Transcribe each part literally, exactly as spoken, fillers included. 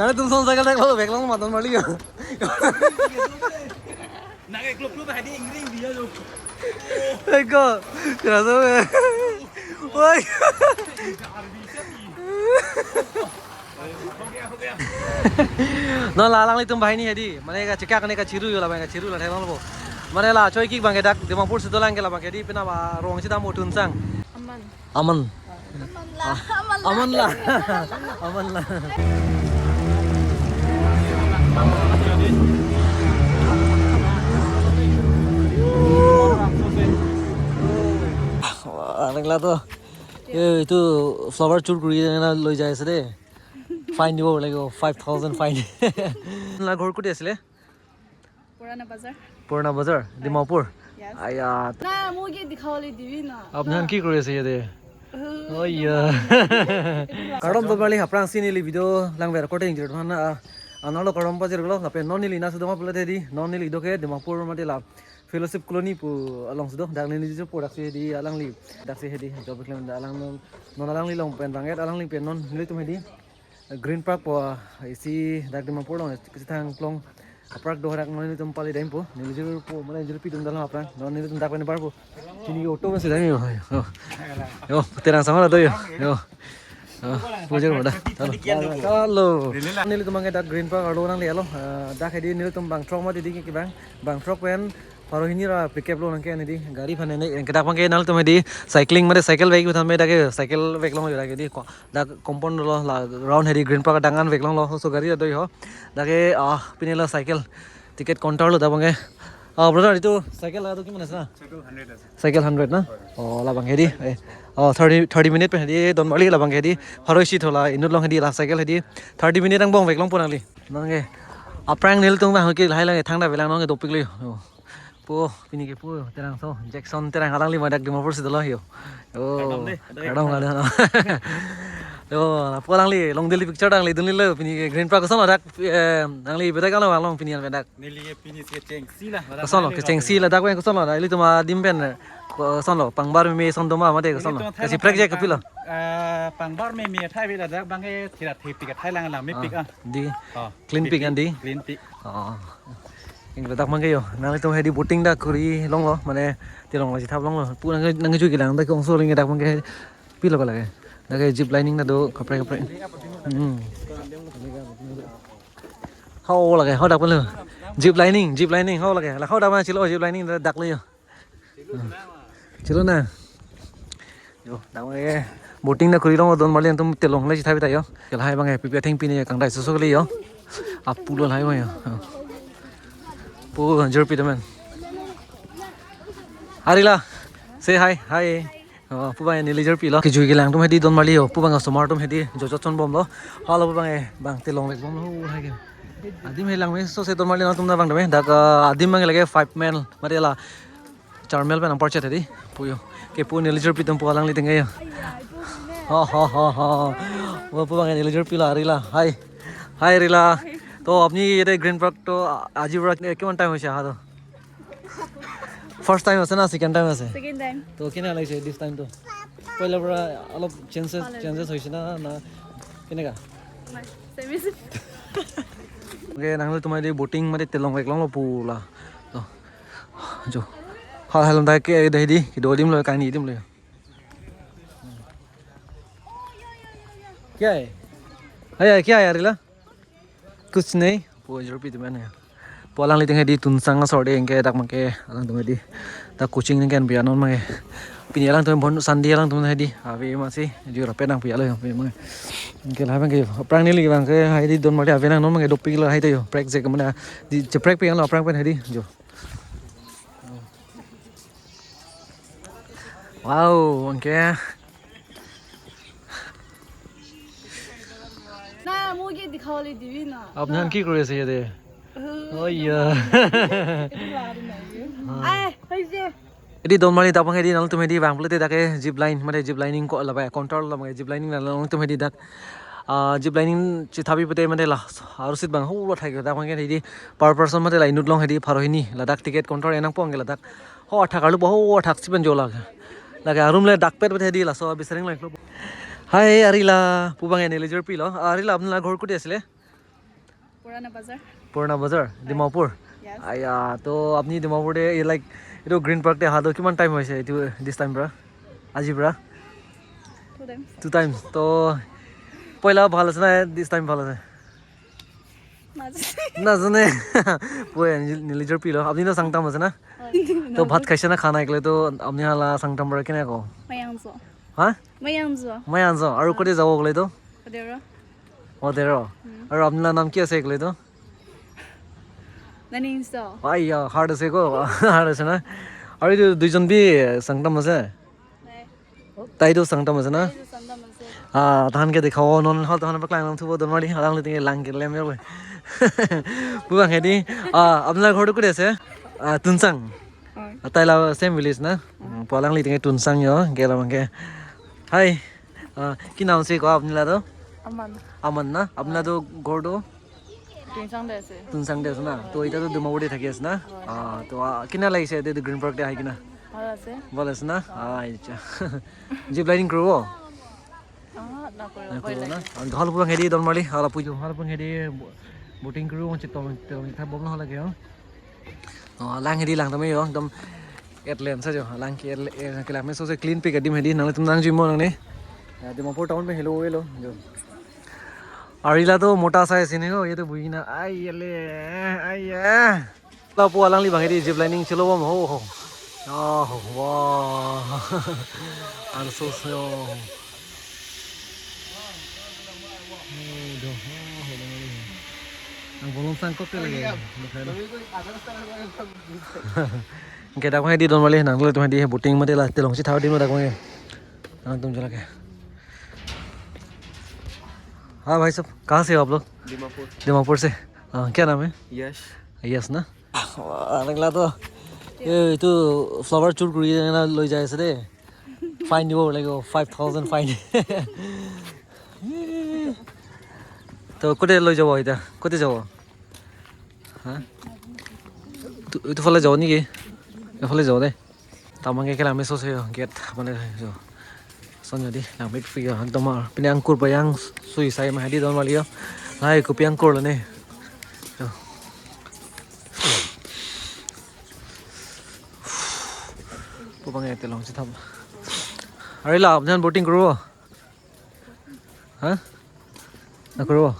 Nangtum son cycle thek lo, bag long maton mali yo. Nang ek klop klop hadi ingring dia lo. Eko, kerasa be. Woi. Non la alanglitum banghini hedi. Mane kachekak ne kachiru yo, labang kachiru la theklong po. Mane la choi kik abangke dak Dimapur si dolang ke labangke hedi, pina ba rong si dam utun sang. Aman. Aman. Aman la. Ah, aman la. Aman la. Aman la. Wah, anak la to. Ye, itu flower chur kuri na loi jai ase de. Fine dibo, like, oh, five thousand fine. La ghor kuti asile? Purana Bazar. Purana Bazar, Dimapur. Yes. Aya. Na, mo ke dikhawali dibi na. Apni khan ki kuri ase yate? Oh, iya. Kardom donmarli, aphrangsi neli video langver korte ingjir mana, ah, analo kardom pajirlo, lapen non neli na sudo ma pulate di, non neli do ke Dimapur mate la Fellowship Colony pu alongsi do, dak neli jo po daksi hedi alangli, daksi hedi job klem da alang non, non alangli along pen bang-et alangli pen non nelitum hedi Green Park po, isi dak Dimapur along kachethang klong a-park do, dak non nelitum pali dam po, neli jo po mane jo pi dum dalam aphrang, non nelitum dak pen bar po. Pini auto pensi dam yo. Yo. Yo, terang sama la do yo. Yo. Ah, pujar mo da. Halo. Halo. Nelitum abangke dak Green Park arlo nanglelo. Ah, dak hedi nelitum bang throk mati di ke bang. Bang throk pen pharo hini ra pick up lo nangke hedi. Gari aphan ne, ke dak abangke nangtum hedi cycling mate cycle vek uthan me dak ke cycle vek long yo dak hedi. Ko-, dak compound lo la round hedi Green Park dangan vek longlo, so gari do yo. Dak ke, ah, pini la cycle ticket counter lo dak abangke. Ah, brother, itu cycle la do kiman ase na? Cycle hundred ase. Cycle hundred na? Oh, labang hedi. Eh. Oh, thirty, thirty minute pen hedi donmarli labang hedi. Pharo isi thola inut along hedi la cycle hedi. Thirty minute angbong vek long po nangli. Nangke. Aphrang nelitum bang ke lahai lahai thangta avelang nangke dopik lo yo. Oh. Po, pini ke po, terang so, Jackson terang alangli ma dak Dimapur si dolo yo. Yo, kardom de, kardom, kardom. Yo, lapu alangli, long daily picture alangli dunlo, pini ke Green Park koson lo dak, eh, alangli bedak lo along pini an bedak. Neli ke pini si kechengsi la, koson lo, kechengsi la dak pen koson lo, ilitum adim pen, koson lo, pangbar meme son doma mate koson lo. Nelitum kachiprek je kapilo. Eh, pangbar meme thai vela dak abangke thira thepi kathai lang lang mepik ah. Di. Oh. Clean pic an di. Clean pic. Oh. Ingke dak abangke yo. Nanglitum hedi boating dak kuri longlo, mane tilong la chethap longlo. Pu nang nang ju kilang dak kongso ling dak abangke pilo ko lake. Dak ke zip lining dak do kaprek kaprek. Hmm. Hau lake, hau dak palo. Zip lining, zip lining, hau lake. La hau dak ma chilo zip lining dak lo yo. Chelo na. Yo, dak abangke boating dak kuri long donmarli nangtum telong le chithabi ta yo. Ke lahai abangke pipi atheng pine kangdai sosok le yo. Apulo lahai abang yo. Pu jorpi teman. Arila. Say hi, hi. Oh, pu abang neli jorpilo. Kejui kelang atum hedi donmarli yo. Pu abang customer atum hedi jojot chon bomlo. Halo pu abang bang telong vek bomlo. Hai ke. Adim he langme sose donmarli nangtum na bang dame. Dak, ah, adim abang lake five mile. Mari la. Charmel pen ampar chet hedi, pu yo. Ke pu neli jorpi atum pu alangli tengke yo. Ha, ha, ha, ha. Wo pu abang neli jorpilo, Arila. Hi. Hi, Arila. To apni yate Green Park to aji pora kiman time hoise aha to? First time ase na second time ase? Second time. To kene lagise this time to? Poila pora olop changes, changes hoise na, na keneka? Same ase. Okay, nangtum hedi boating mate telong vek longlo pu la. To. Jo. Hal hal dak ke dak hedi, kedo adim lo, kani adim lo. Kya hai? Hai, hai, kya hai, Arila? Kuch nahi. Pu jorpi teman ya. Pu alangli tengke hedi Tuensang asor de ingke dak abangke alangtum hedi. Dak coaching nangkepi anon abangke. Pini alangtum bon Sunday alangtum hedi. Ave masi, jura penang pi alo abangke. Ingke lahai abangke. Aphrang neli abangke hedi donmarli ave nang non abangke dopiklo hai to yo. Prek je kemana di cheprek pi alo aphrang pen hedi. Jo. Wow, okay. Na, mo ke dikhawali dibi na. Apni khan ki kuri ase yate? Oh, iya. Ai, hai je. Hedi donmarli dak abang hedi nangtum hedi bang pulate dak ke zip line, mane zip lining ko labai control la mane zip lining la nangtum hedi dak. Ah, zip lining chithabi pute mane la arusit bang ho lo thai dak abang hedi per person mate la inut along hedi pharo hini ladak ticket counter enang pong ladak. Ho athak arlo ho athak si pen jo lake. Lake arum le dak pet pute hedi laso bisering lake lo. Hai Arila, pu abang neli jorpilo. Arila apni la ghor kuti asile? পুৰণা বজাৰ। পুৰণা বজাৰ, ডিমাপুৰ? Yes. আয়া, তো আপুনি ডিমাপুৰ দে, এই, like, এইটো green park দে অহাটো কিমান টাইম হৈছে এইটো, this time পৰা? আজিৰ পৰা? Two times. Two times. তো পইলা ভাল আছে না, this time ভাল আছে? নাজানো। নাজানে। পুৱাই নিজে, নিজে পিলো। আপুনি তো চাংটাম আছে না? হয়। তো ভাত খাইছে না, খানা একলে তো আপুনি hala চাংটাম পৰা কেনে কো? Mayang jo। হা? Mayang jo। Mayang jo। আৰু ক'তে যাব ক'লে তো? Odero। Odero। হুম। আৰু আপোনাৰ নাম কি আছে ক'লে তো? Naningso। আইয়া, hard আছে কো? Hard আছে না? আৰু এইটো দুইজন বি চাংটাম আছে? নাই। তাইতো চাংটাম আছে না? তাইতো চাংটাম আছে। আ, তাহানকে দেখাব, non hall তাহান পাক lang lang thubo, donmali, alanglitum ke lang ke lem yo. Pu abang hedi, আ, আপোনাৰ ঘৰটো ক'ত আছে? আ, Tuensang। হয়। আ, তাইলা same village না? হয়। উম, pu alanglitum ke Tuensang yo, ke lamang ke। Hi। আ, কি নাম আছে কো আপুনি লাটো? আমান। আমান না? আপোনাৰ তো ঘৰটো? Tuensang de আছে। Tuensang de আছে না? তো এতিয়া তো ডিমাপুৰ দে থাকি আছে না? হয়। আ, তো, আ, কেনে লাগিছে এতিয়া গ্ৰীণ পাৰ্ক দে আহি কিনা? ভাল আছে। ভাল আছে না? আ, আচ্ছা। Zip lining কৰিব? আ, নকৰিব, ভয় লাগে। নকৰিব না? আ, hall pu abang hedi donmali, hall pu, hall pu abang hedi bo-, boating কৰিব, মই চিত্ত, চিত্ত, চিত্ত বম না লাগে, অ। অ, lang hedi langtame yo, একদম adventure jo, lang ke, eh, ke lang me so se clean pic adim hedi, nanglitum nangjuimo nangne. Ya, Dimapur town pen hello hello jo. Arila to mota sai sini ko, ye to buina, ai ye le, ai ye. Lapu alangli abang hedi zip lining chelo bom ho ho. Oh, wow. Anso so. Aduh, oh, oh, oh. Nang bolong sangkot ke lagi. Ke dak abang hedi donmali, nanglitum hedi boating mate la telong si thao di mo dak abang. Nangtum jala ke. हाँ भाई साहब, कहाँ से हो आप लोग? दीमापुर। दीमापुर से। हाँ, क्या नाम है? यश। यश ना? Wah, nangla to. Eh, itu flower চুৰ কৰি এনে লৈ যাই আছে দেই। Fine দিব লাগিব, five thousand fine। তো ক'তে লৈ যাব এতিয়া? ক'তে যাব? হা? তো, এইটো ফালে যাব নেকি? এইফালে যাব দেই। Tamang ke kelang me so se yo, gate aphan le yo. Son yo di, lang me pi yo, ekdom ar. Pini angkur payang sui sai ma hedi donmali yo. Lahai kopi angkur lo ne. Yo. Pu abang ya telong si thap. Arila, apni boating kuru? Ha? Nangkuru?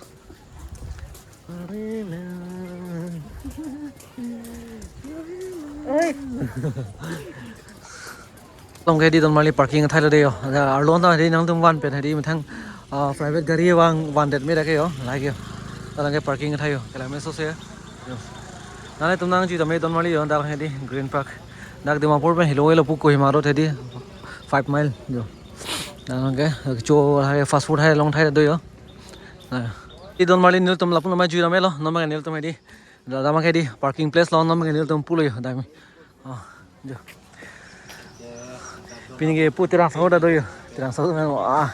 Along ke hedi donmali parking athai lo de yo. Arlo ta hedi nangtum van pen hedi methang, ah, private gari vang van det me dak ke yo. Lake yo. Along ke parking athai yo. Kelang me so se. Yo. Nanglitum nangjui tame donmali yo, dak hedi Green Park. Dak Dimapur pen helo helo pu Kohima road hedi five mile yo. Dak ke cho hai fast food hai long thai do yo. Hedi donmali nelitum lapu nama jui ramelo, nama nelitum hedi. Dak abang hedi parking place lo, nama nelitum pulo yo, dak. Oh, jo. Pini ke pu Tirang Saho ta do yo. Tirang Saho ta, ah.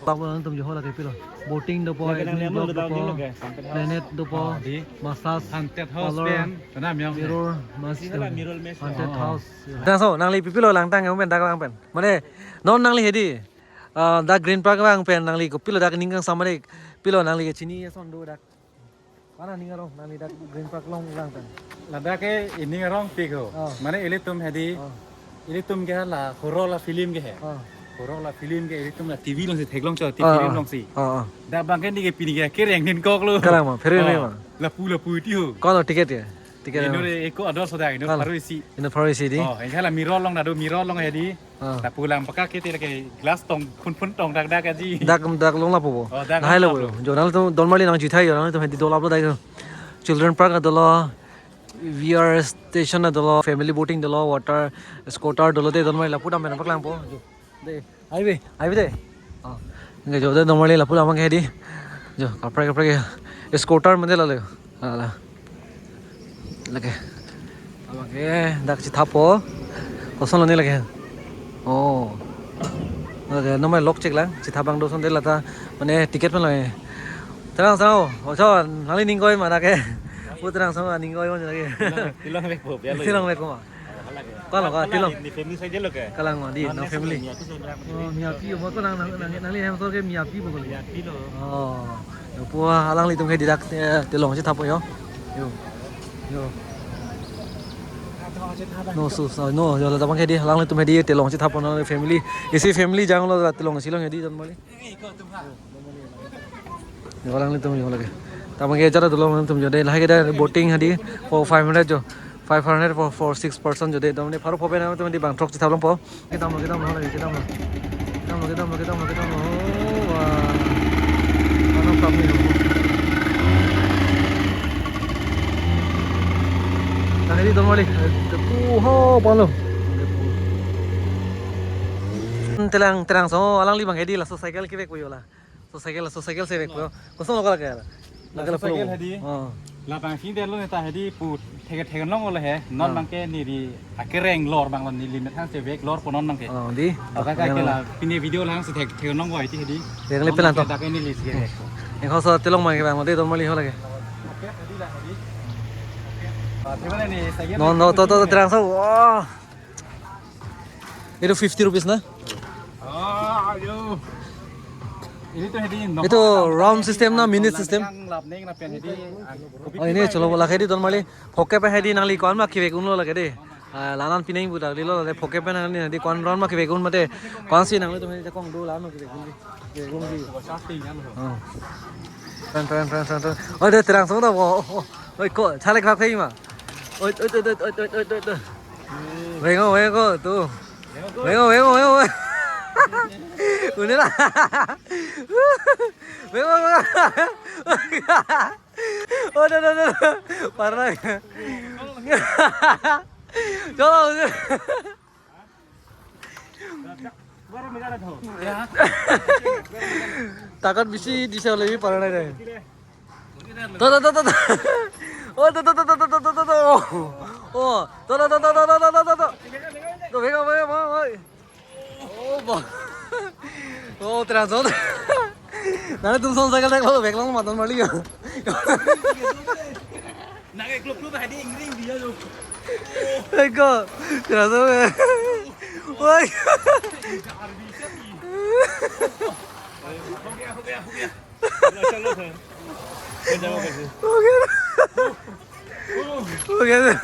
Lapu nangtum jo hola ke pilo. Boating dopo, lake nang evening lemon walk do dopo, dopo, lake, sampai house. Planet dopo, oh, di massage, haunted house parlor, pen, mirror, massage, isi hala mirror massage. Haunted house. Tirang Saho, nangli pi pilo langtang ke pen dak lang pen. Mane, non nangli hedi, ah, dak Green Park abang pen nangli kopilo dak ning kangsamare pilo nangli ke chini ason do dak. Mana ning arong nangli dak Green Park along lang pen? Ladak ke ining arong pik ho. Oh. Mane ilitum hedi. Oh. Ilitum ke la horror la film ke he. Oh. Horror la film ke ilitum la T V along si theklong cho, T V, oh, film, oh, along si. Oh, oh. Dak abang ke ni ke pini ke kereng din kok lo. Kalang ma, ferry, oh, ma. Lapu lapu ti ho. Kono ticket ya? Ticket. Inut ya? Eko ador soda, inut, kono? Pharo isi. Inut pharo isi di. Oh, ini hala mirror along dak do, mirror along hedi. Ah. Lapu lang paka ke ti lake glass tong, phun phun tong dak dak aji. Dak dak long lapu bo. Oh, dak nahai long lapu bo. Jo nangtum donmali nangjuithai yo, nangtum hedi do lapu dak. Children park dolo, V R station dolo, family boating dolo, water scooter dolo de donmali lapu dam pen paklang po. Jo. De, aibe, aibe de. Oh. Nge jo de donmali lapu lamang ke hedi. Jo, kaprek kaprek ya. Scooter mande lalo. Ala. Lake. Abang ke dak chithap po. Koson lo ne lake. Oh. Lake nomai lok chek lang. Chithap abang do ason de lata. Mane ticket pen lo. Tirang Saho. Ocho, nangli ning koi ma dak ke? Pu Tirang Saho ning koi ma dak ke? Tilong, tilong vek po, bialo. Tilong vek po ma? Oh, hala ke. Kono ka, tilong? Ni family saja lo ke? Kalang ma di, non, no family. Ni api saja. Oh, ni api. Bo ko nang, nang, nang, nangli hem sor ke ni api bo ko. Ni api lo. Oh. Yo, pu alanglitum hedi dak, eh, telong chethappo yo. Yo. Yo. No, so, so, no, yo, labang hedi alanglitum hedi telong chethappo non family. Isi family janglo la telong silong hedi don mali. Yo, alanglitum yo lake. Tama ke jara dolo alanglitum yo de, lahai ke da boating hedi for five hundred jo. Five hundred for, for six person jo de. Dam ne pharo phopen atum hedi bang throk chethap longpo. Kedam lo, kedam lo, kedam lo. Kedam lo, kedam lo, kedam lo, kedam lo. Oh, wah. Ano kami lo. Tadi don mali. Tuh, ho, palo. Terang, terang so, alangli bang hedi laso cycle kevekpo yo la. So cycle, so cycle se vekpo. Koson lo kala kala. Laso cycle hedi. Oh. Labang sing delo neta hedi pu thek thek nong lo he. Non bang ke neli akereng lor bang lo neli methang se vek lorpo non bang ke. Oh, di. Baka ka ke la pine video lang se thek thek nong wai ti hedi. Yang le pelan to. Dak neli si ke. Yang kau so telong bang ke bang, mati don mali ho lake. Oke, hedi la hedi. Ah, terima ni cycle. No, no, to, to, to, terang so. Wah. Itu fifty rupees na? Ah, ayo. Ini tuh hedi. Itu round system na, minute system? Yang lap neng na pen hedi. Oh, ini cholo bola hedi don mali. Phoke pen hedi nangli ko-an ma kevek unlo lake de. Ah, lanan pineng budak lilo lake phoke pen nangli hedi ko-an round ma kevek un mate. Ko-an si nanglitum hedi jakong do lanan kevek un. Kevek un di. Oh. Tren, tren, tren, tren, tren. Oh, de terang song da bo. Oh, oh. Oi, ko, chalek khak thei ma. Oi, oi, oi. Vengo, vengo, tu. Vengo, vengo, vengo. Une la. Vengo, vengo. Oh, no, no, no, no. Parna. Cholo. Takot bisi dise ole bi parna de. To, to, to, to, to. Oh, to, to, to. Oh, to, to, to. To, venga, venga, venga, venga. Oh, ba. Oh, terang so. Nangtum son cycle tak lo, bek long matan mali ya. Nang ek kluk kluk hedi ingring dia tu. Eko, terang so. Woi. Ho gaya, ho gaya, ho gaya. Chalo, sir. Ho gaya. Ho gaya.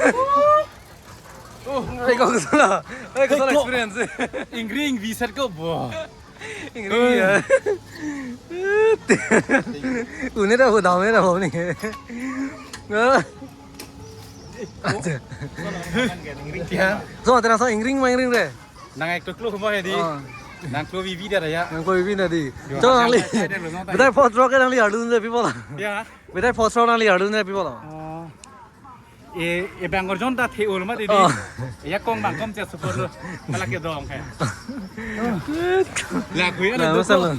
Eko, kesana. Eko, kesana experience. Ingring, V Z ko, bo. Ingring ya. Une ta ho dam na ho ni. Acha. Ya. So, terang so ingring ma ingring re. Nang ek kluk kluk mo hedi. Oh. Nang kluk vivi dia ya. Nang kluk vivi na di. Yo, cholo nangli. Betai four stroke nangli ardu ne people. Ya. Betai four stroke nangli ardu ne people. Oh. E, e bang arjon ta the ul ma di. Oh. Ya kong bang kom che super lo. Kala ke dong ke. La kuya na. Masalah.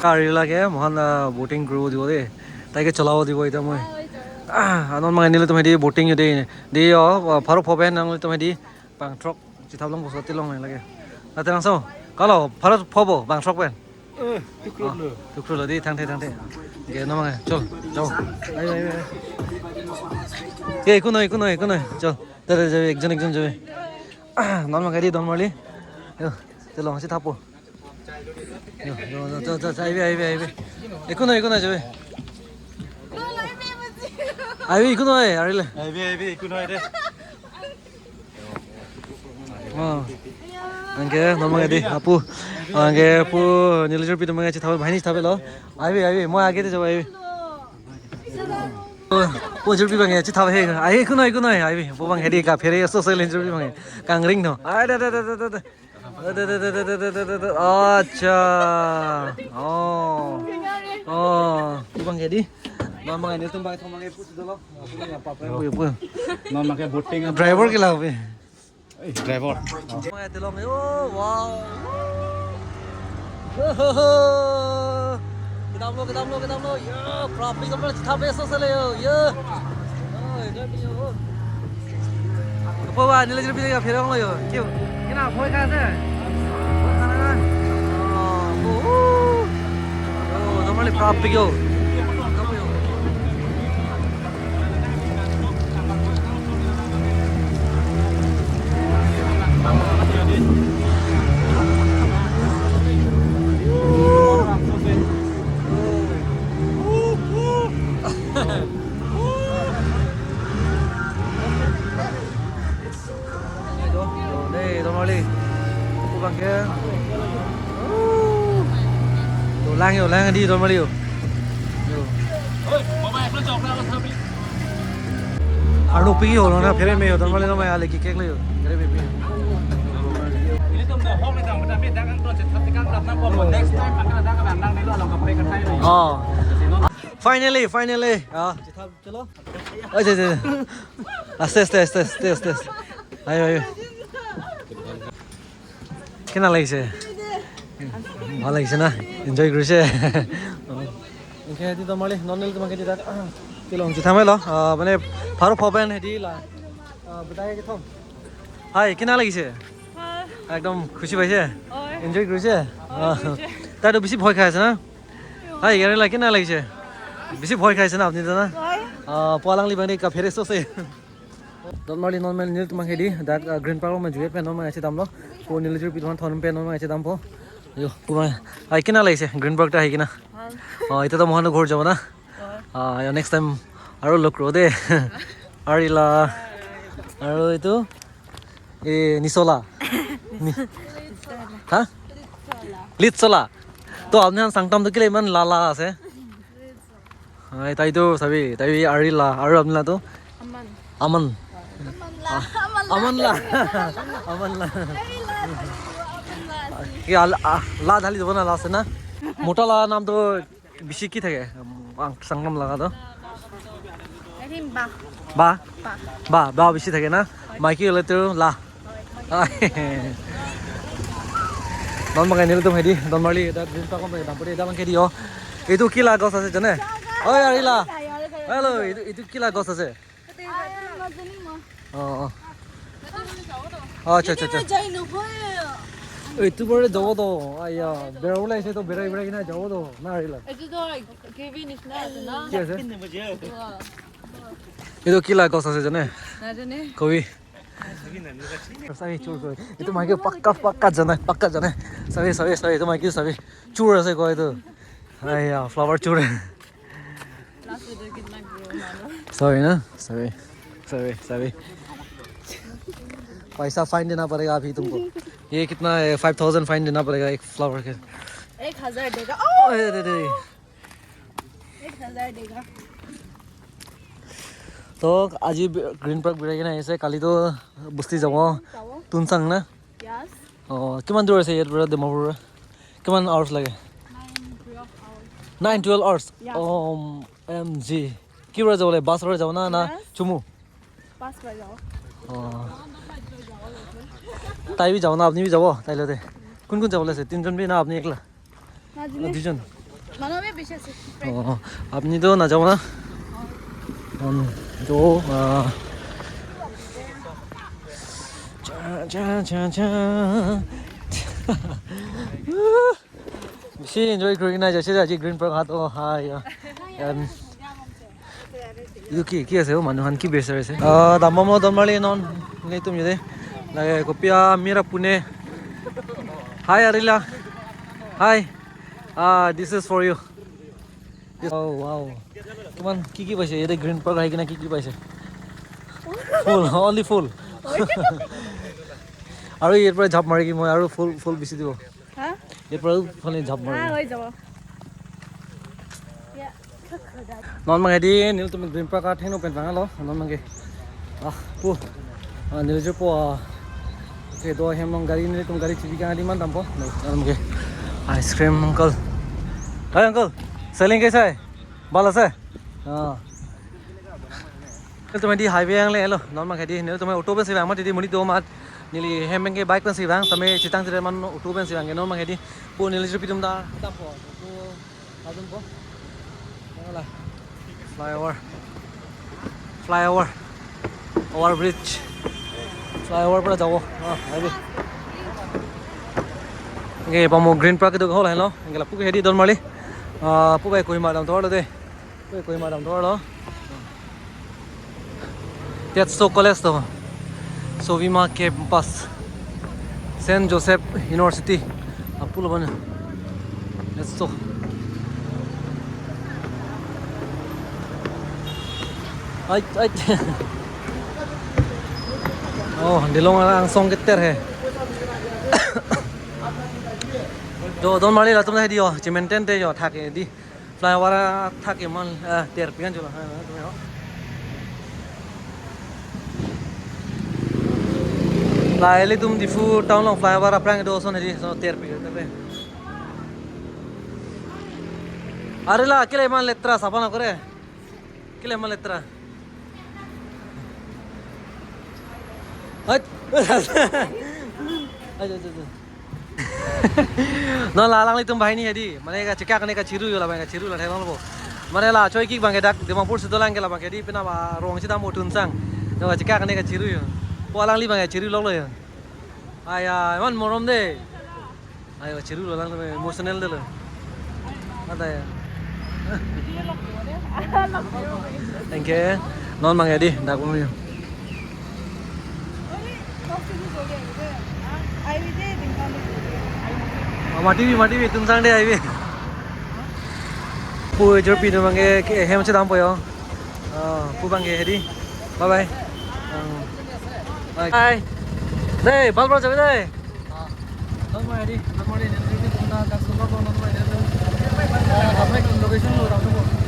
Gari lake, mohan, ah, boating crew dibo de. Tai ke cholabo dibo eta moi. Ah, anon mangai nelitum hedi boating yo de. Di yo, ah, pharo pho pen nanglitum hedi bang throk chethap longpo, so telong lake. Ate nangso, kalo, pharo pho bo, bang throk pen. Eh, tukrut lo. Tukrut lo, di thangthe, thangthe. Ke no mangai, chol, chol. Ayo, ayo, ayo. Ke, kuno, kuno, kuno, chol. Tar, tar, tar, ekjon, ekjon, chol. Ah, non mangai di, don mali. Yo, telong chethappo. Yo, yo, yo, cho, cho, cho, aive, aive, aive. Ekuno, ekuno, cho. Aive, ekuno, ai, arile. Aive, aive, ekuno, ai de. Oh. Anke, non mangai di, apu. Anke, pu, neli jirpi atum mangai chethap, bahini chethap lo. Aive, aive, mo age te cho, aive. Pu jirpi bang ya, chethap he. Ai, ekuno, ekuno, aive. Pu bang hedi kaphere, so, so, neli jirpi bang ya. Kangring no. Ai, da, da, da. Acha. Oh. Oh. Pu bang hedi. Non mangai nelitum bang thom mangai pu dolo. Pu bang apa apa pu pu. Non mangai boating driver ke la pu. Eh, driver. Mangai telong yo, wow. Kedam lo, kedam lo, kedam lo. Yo, traffic apa chethap so sele yo. Yo. Oh, kedam yo. Apa ba, neli jirpi kaphere ong lo yo. Kyo. Kina, bhoi kha ase. Bhoi kha na. Oh, oh. Oh, normally traffic yo. Lang yo, lang di, don mari yo. Yo. Arlo pigi ho, na phere me yo, don mari lo ma ale ki kek le yo. Kere be pi. Next time akan ada ka bang nang nelo along kape katai lo. Oh. Finally, finally. Ah, chalo. Aste, aste, aste, aste, aste, aste. Ayo, ayo. কেনে লাগিছে? ভাল লাগিছে না? এনজয় কৰিছে? Okay, di don mari, non nelitum ke di dak. Tilong juta melo. Ah, mane, pharo phopen hedi la. Ah, budai ke thom. Hai, কেনে লাগিছে? ভাল। একদম খুচি পাইছে? হয়। এনজয় কৰিছে? হয়, আহ, কৰিছে। তাইতো বেছি ভয় খাই আছে না? Hai, ইয়াৰে লাগে না লাগিছে? বেছি ভয় খাইছে না আপুনি না? হয়। আহ, pualang libang de ka pheres ase. Don mari, non mari nelitum ke di dak, ah, Green Park lo ma juye pen non mari si damlo. Po neli jur piduan thon pen non mari si dampo. Yo, kuma. Hai, কেনে লাগিছে? Green Park ta hai kina? ভাল। Oh, এতিয়া তো মহানগৰ যাব না? হয়। Ah, yo, next time আৰু লগ কৰো দে। Arila. আৰু এইটো, এ, নিচলা। নি-, হা? লিচলা। তো আপুনি হান চাংটাম তো কেলে ইমান লালা আছে? Hai, tai to sabi, tai Arila, আৰু আপুনি la to? Aman. Aman. Aman la, Ah, Aman la. Aman la. Aman la. Hey, la, Aman la. কি আল-, আহ, লা ঢালি দিব না, লা আছে না? মোটা লা নাম তো বেছি কি থাকে? আং, চাংনাম লাগা তো? I think ba. Ba? Ba. Ba, ba বেছি থাকে না? মাইকী হ'লে তো লা। Hai. Don bang nelitum hedi, don mari, এটা Green Park lo ma dampo de, এটা bang ke di yo. এইটো কি লা গছ আছে জানে? Oi, Arila. Hello, এইটো, এইটো কি লা গছ আছে? Ah, majani mo. Oh, oh. Oh, acha, acha, acha. Majani no hoy. Ei, tu bore jabo to. Aya, bera ulai se to bera bera kina jabo to. Na Arila. এইটো তো কিবি নিচিনা আছে না? কি আছে? এইটো কি লা গছ আছে জানে? নাজানে। কবি। চাবি চুৰ কৰি। এইটো মাইকী পাক্কা, পাক্কা জানে, পাক্কা জানে। চাবি, চাবি, চাবি, এইটো মাইকী চাবি। চুৰ আছে কয় এইটো। Aya, flower চুৰ। Last video kitna gro mano. Sorry na, sorry, sorry, sorry. पैसा fine देना पड़ेगा अभी तुमको। ये कितना है? Five thousand fine देना पड़ेगा एक flower के। एक हजार देगा। Oh! अरे, अरे, अरे। एक हजार देगा। তো আজি বি-, গ্ৰীণ পাৰ্ক বেৰাইকিনে আহিছে, কালিতো বস্তি যাব। যাব। তুমচাং না? Yes। অ, কিমান দূৰ আছে ইয়াৰ পৰা ডিমাপুৰ? কিমান আৱাৰ্ছ লাগে? Nine, twelve hours। Nine, twelve hours? Yeah। অ, এম জি। কি পৰা যাব লাগে? বাছ পৰা যাব না, না Yes। চুমু? বাছ পৰা যাব। অ। তাই ভি যাব না, আপুনি ভি যাব তাইৰ লগতে? কোন কোন যাবলৈ আছে? তিনিজন ভি না আপুনি একলা? নাজানে। অ, দুজন। মানুহ আমি বেছি আছে। অ, আপুনি তো নাযাব না? অ। অ, তো, আ, চা, চা, চা, চা। বেছি এনজয় কৰি নাই যাইছে যে আজি গ্ৰীণ পাৰ্ক হাত। অ, হাই, অ। এম, এইটো কি, কি আছে অ? মানুহ হান কি বিচাৰিছে? আহ, dambom lo don mari non nelitum jodi. Lake kopi amir apune. Hi, Arila. Hi. Ah, this is for you. Oh, wow. কিমান কি কি পাইছে? ইয়াতে গ্ৰীণ পাৰ্ক আহি কিনে কি কি পাইছে? ফুল, only ফুল। আৰু ইয়াৰ পৰা জাপ মাৰি কি মই আৰু ফুল, ফুল বেছি দিব। হা? ইয়াৰ পৰা ফালে জাপ মাৰি। হা, হৈ যাব। Non bang hedi nelitum Green Park athengno pen vanglo, non bang ke. Ah, pu. Ah, neli jo po, ah, ke do hem along gari, nelitum gari chibi kang adi man dampo. Non bang ke. Ice cream uncle. Hi uncle, selling kaisa hai? Bhal ase? Ah. Nelitum hedi highway angle lo, non bang hedi nelitum auto pensi vang mati di monit do mat. Neli hem bang ke bike pensi vang, tame chitang tire man auto pensi vang ke non bang hedi. Po neli jo pitum da dampo. Po Adun po. Wala. Flyover. Flyover. Over bridge. Flyover পৰা যাব। Ah, highway. Anke pamo Green Park itu hol helo. Anke lapu ke hedi don mari. Ah, pu bai Kohima damthor lo de. Pu bai Kohima damthor lo. Tetso College to. Sovima Campus. Saint Joseph University. Apulo bana. Tetso. Ai, ai. Oh, dilong angsong keter he. Jo, don marli latum hedi jo, cement tent te jo, thak hedi. Flyover thak eman, eh, terpi an jo la. La ilitum Diphu town along flyover aphrang do ason hedi, so terpi te pe. Are la, kele eman letra, sapa nangkore. Kele eman letra. Hait. Ayo, ayo, ayo. Non la alanglitum banghini hedi. Mane kachekak ne kachiru jo, labang kachiru la thelong lo. Mane la choi kik abangke dak Dimapur si dolang ke, labangke hedi pina ba rong si dam o Tuensang. Non kachekak ne kachiru jo. Ko alangli abangke chiru lok lo jo. Aya, eman morom de. Ayo, chiru lo lang, emotional de lo. Ada ya. Thank you. Non abangke hedi, dak mo yo. Oh, mati bi, mati bi, Tuensang de ai bi. Pu jorpi tu abangke ke hem si dampo jo. Oh, pu abangke hedi. Bye bye. Oh. Bye. Bye. Dei, bal bal jabe dei. Don't worry, don't worry. Location lo,